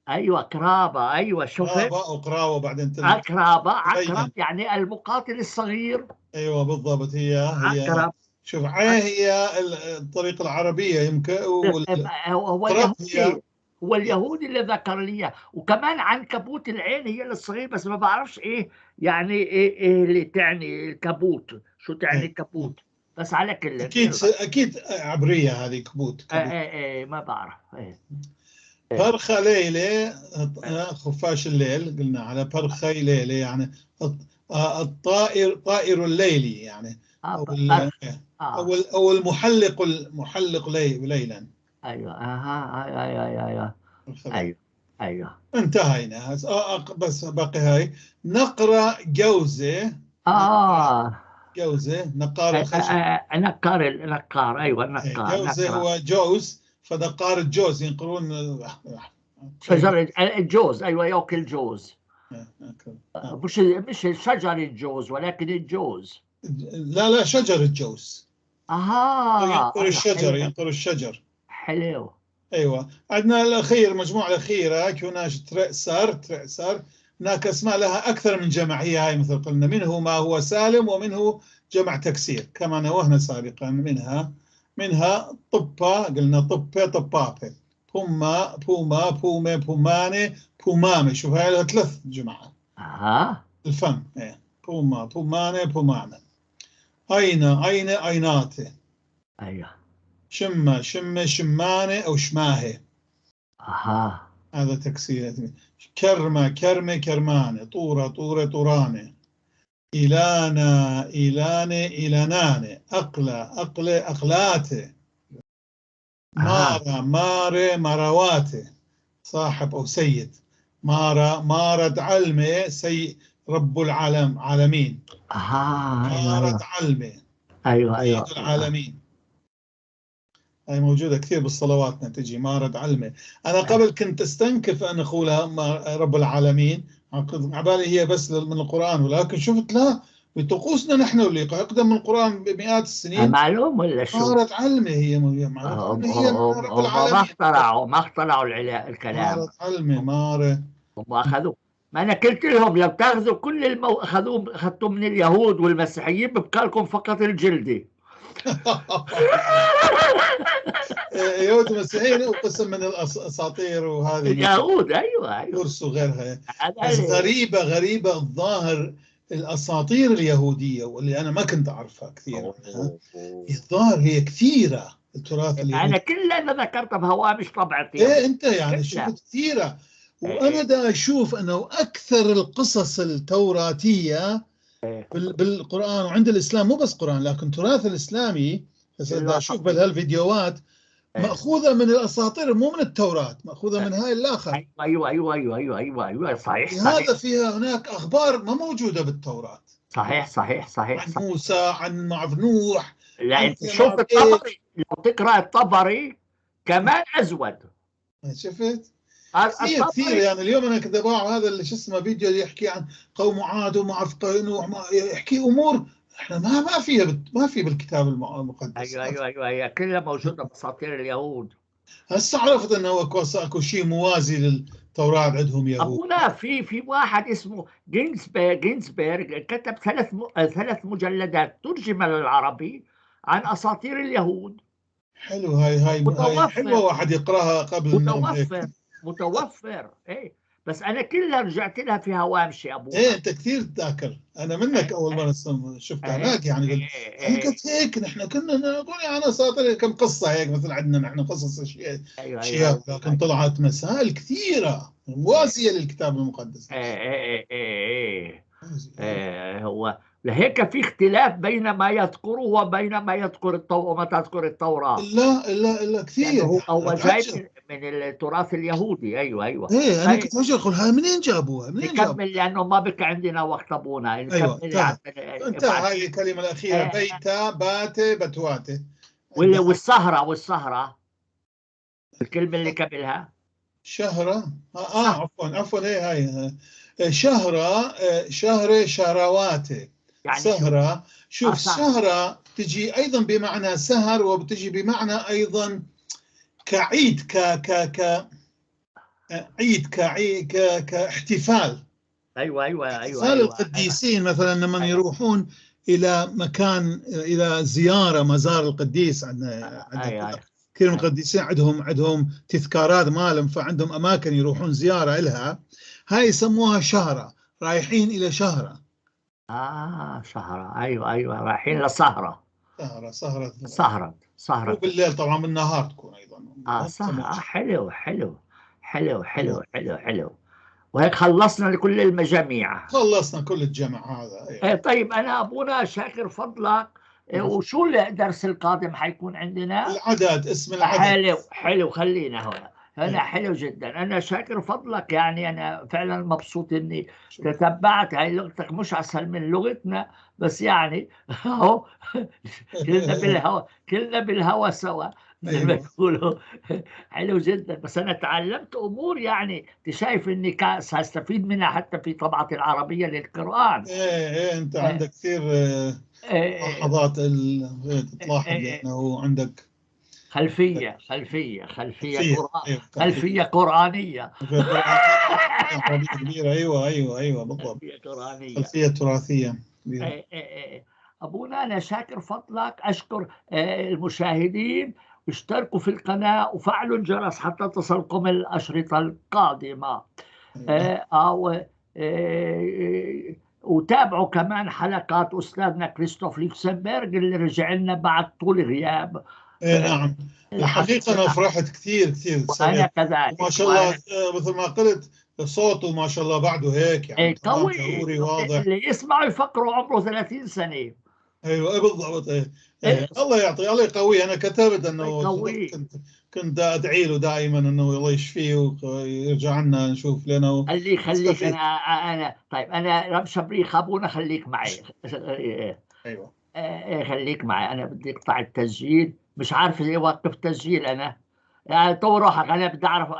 أيوة، قرابة. أيوة، شوف. قرابة أو قراوة بعدين عقرابة، عقرب يعني المقاتل الصغير. أيوة بالضبط، هي عقرب. شوف، عين هي الطريقة العربية يمكن، هو قرب اليهودي، هي هو اليهودي اللي ذكر لي. وكمان عنكبوت العين هي الصغير، بس ما بعرفش إيه يعني، إيه اللي تعني الكبوت، شو تعني الكبوت، بس على كل أكيد عبرية هذه، كبوت. ما بعرف. إيه. فرخة ليلة، خفاش الليل، قلنا على فرخة ليلة يعني الطائر، طائر الليل يعني، أو المحلق، المحلق ليلا. أيوة، أها، أيوة، أيوة، أيوة، أيوة. أيوة، أيوة. انتهينا. بس باقي هاي نقرة جوزة. جوزة، نقار الخشب. نقار، نقار، أيوة، نقار، جوزة نقرة. هو جوز، فنقار الجوز ينقرون شجر الجوز. أيوة، يأكل جوز. مش شجر الجوز ولكن الجوز. لا، لا، شجر الجوز. ينقر الشجر، ينقر الشجر. حلو. أيوة. عندنا الأخير، المجموعة الأخيرة، كوناش ترأسر، ترأسر. هناك أسماء لها أكثر من جمع، هي هاي مثل قلنا، منه ما هو سالم ومنه جمع تكسير كما نوهنا سابقا. منها طبة، قلنا طبة، طبابة، بوما، بوما، بومة، بومانة، بومامة. شوف هاي لها ثلاث جمعات. الفم، إيه. بوما، بومانة، بومانة. أين، أين، أيناتي. شمة، شمة، شمانة أو شماهة. هذا تكسير. كرمة، كرمة، كرمانة. طورة، طورة، طورانة. إيلانا، إيلانة، إيلانانة. أقلة، أقلة، أقلاتة. مارة، مارة، مرواتة. صاحب أو سيد. مارة، مارة علمة، رب العالم، عالمين. مارة علمة. أيوة. سيد العالمين. هاي موجودة كثير بالصلواتنا تجي مارد علمة. أنا قبل كنت استنكف أن أقولها رب العالمين، عبالي هي بس من القرآن، ولكن شفت لا، بطقوسنا نحن واللي أقدم من القرآن بمئات السنين. معلوم ولا شو؟ مارد علمة هي مارد علمة هي رب العالمين. ما اخترعوا الكلام. مارد علمة مارد. هم أخذوا، ما أنا قلت لهم لو تاخذوا كل أخذتوا من اليهود والمسيحيين ببقى لكم فقط الجلدي. يهود ومسيحيين وقسم من الاساطير وهذه اليهود. ايوه فرس وغيرها. بس غريبة الظاهر الاساطير اليهودية واللي انا ما كنت اعرفها كثير، الظاهر هي كثيرة التراث اليهودي. انا كل اللي ذكرتها بهوامش طبعتي. ايه انت يعني شفت كثيرة، وانا دا اشوف انه اكثر القصص التوراتيه بالقرآن وعند الإسلام، مو بس قرآن لكن تراث الإسلامي، إذا أشوف بهالفيديوهات مأخوذة من الأساطير مو من التوراة، مأخوذة من هاي الآخر. أيوة أيوة أيوة أيوة أيوة أيوة صحيح. هذا فيها هناك أخبار ما موجودة بالتوراة. صحيح صحيح صحيح. عن موسى، عن معرف نوح. لا أنت شوف الطبري، لو تقرأ الطبري كمان أزود. شفت؟ كثير كثير يعني. اليوم انا كنت اباع هذا اللي شو اسمه فيديو اللي يحكي عن قوم عاد وما اعرف نوح، يحكي امور احنا ما فيها، ما في بالكتاب المقدس. ايوه ايوه ايوه هي كلها موجودة باساطير اليهود. هسه عرفت انه اكو شيء موازي للتوراة عندهم يهود. ابونا في واحد اسمه جينزبرغ كتب ثلاث مجلدات ترجم للعربي عن اساطير اليهود. حلو، هاي حلوة، واحد يقراها قبل النوم. متوفر. ايه بس انا كلها رجعت لها في هوامشي ابوها. ايه انت كثير تذاكر، انا منك اول مرة شفتها هناك يعني. قلت هيك نحن كنا نقول يعني اساطير كم قصة هيك مثل عندنا نحن قصص اشياء. أيوة أيوة، لكن طلعت مسائل كثيرة موازية للكتاب المقدس. ايه ايه ايه ايه هو لهيك في اختلاف بين ما يذكره وبين ما يذكر التوراة وما تذكر التوراة. لا لا لا كثير يعني هو جاي من التراث اليهودي. ايوه ايوه. ايه انا كنت اقول هاي منين جابوها؟ منين جابوها؟ نكمل لانه ما بقى عندنا وقت ابونا. ايوه انتهى. هاي الكلمة الاخيرة. بيتا باتي بتواتي. والسهرة الكلمة اللي قبلها شهرة. عفوا ايه هاي شهرة، شهرة، شهرواتي يعني. سهرة. شوف سهرة تجي أيضا بمعنى سهر، وبتجي بمعنى أيضا كعيد، ك ك ك عيد، كعيد، كاحتفال. أيوة أيوة أيوة. احتفال أيوة القديسين. أيوة. مثلا لما أيوة. يروحون إلى مكان، إلى زيارة مزار القديس، عندنا أيوة. كثير من القديسين عندهم تذكارات مالهم، فعندهم أماكن يروحون زيارة إلها. هاي يسموها شهرة، رايحين إلى شهرة. شهرة. أيوة أيوة رايحين لسهرة. سهرة سهرة وبالليل طبعا، بالنهار تكون أيضا. سهرة. حلو حلو حلو حلو حلو حلو. وهيك خلصنا لكل المجاميع، خلصنا كل الجمع هذا. أيوة. طيب أنا أبونا شاكر فضلك. وشو الدرس القادم حيكون عندنا؟ العدد، اسم العدد. حلو حلو، خلينا هنا هنا. حلو جدا. أنا شاكر فضلك، يعني أنا فعلا مبسوط إني تتبعت. هاي لغتك مش أسهل من لغتنا، بس يعني أهو كلنا بالهوى سوا زي ما بيقولوا. حلو جدا. بس أنا تعلمت أمور يعني أنت شايف إني سأستفيد منها حتى في طبعة العربية للقرآن. إيه أنت عندك كثير لحظات تلاحظ لأنه عندك خلفية خلفية خلفية خلفية قرآنية كبيرة. أيوة أيوة أيوة بالضبط، خلفية تراثية كبيرة. أبونا أنا شاكر فضلك، أشكر المشاهدين، اشتركوا في القناة وفعلوا الجرس حتى تصلكم الأشرطة القادمة. وتابعوا كمان حلقات أستاذنا كريستوف لوكسمبرغ اللي رجع لنا بعد طول غياب. ايه نعم، الحقيقة أنا فرحت كثير كثير. وأنا كذلك. ما شاء الله مثل ما قلت صوته ما شاء الله بعده هيك يعني قوي واضح، اللي يسمعوا يفكروا عمره 30 سنة. ايوه بالضبط. إيه. إيه. الله يعطيه، الله يقويه. انا كتبت انه كنت ادعي له دائما انه الله يشفيه ويرجع لنا نشوف لنا. خليك انا طيب انا رب شبريخ ابونا خليك معي. ايوه خليك معي، انا بدي اقطع التسجيل. مش عارف إيه، وقف تسجيل. انا يعني طول روحك، انا بدي اعرف.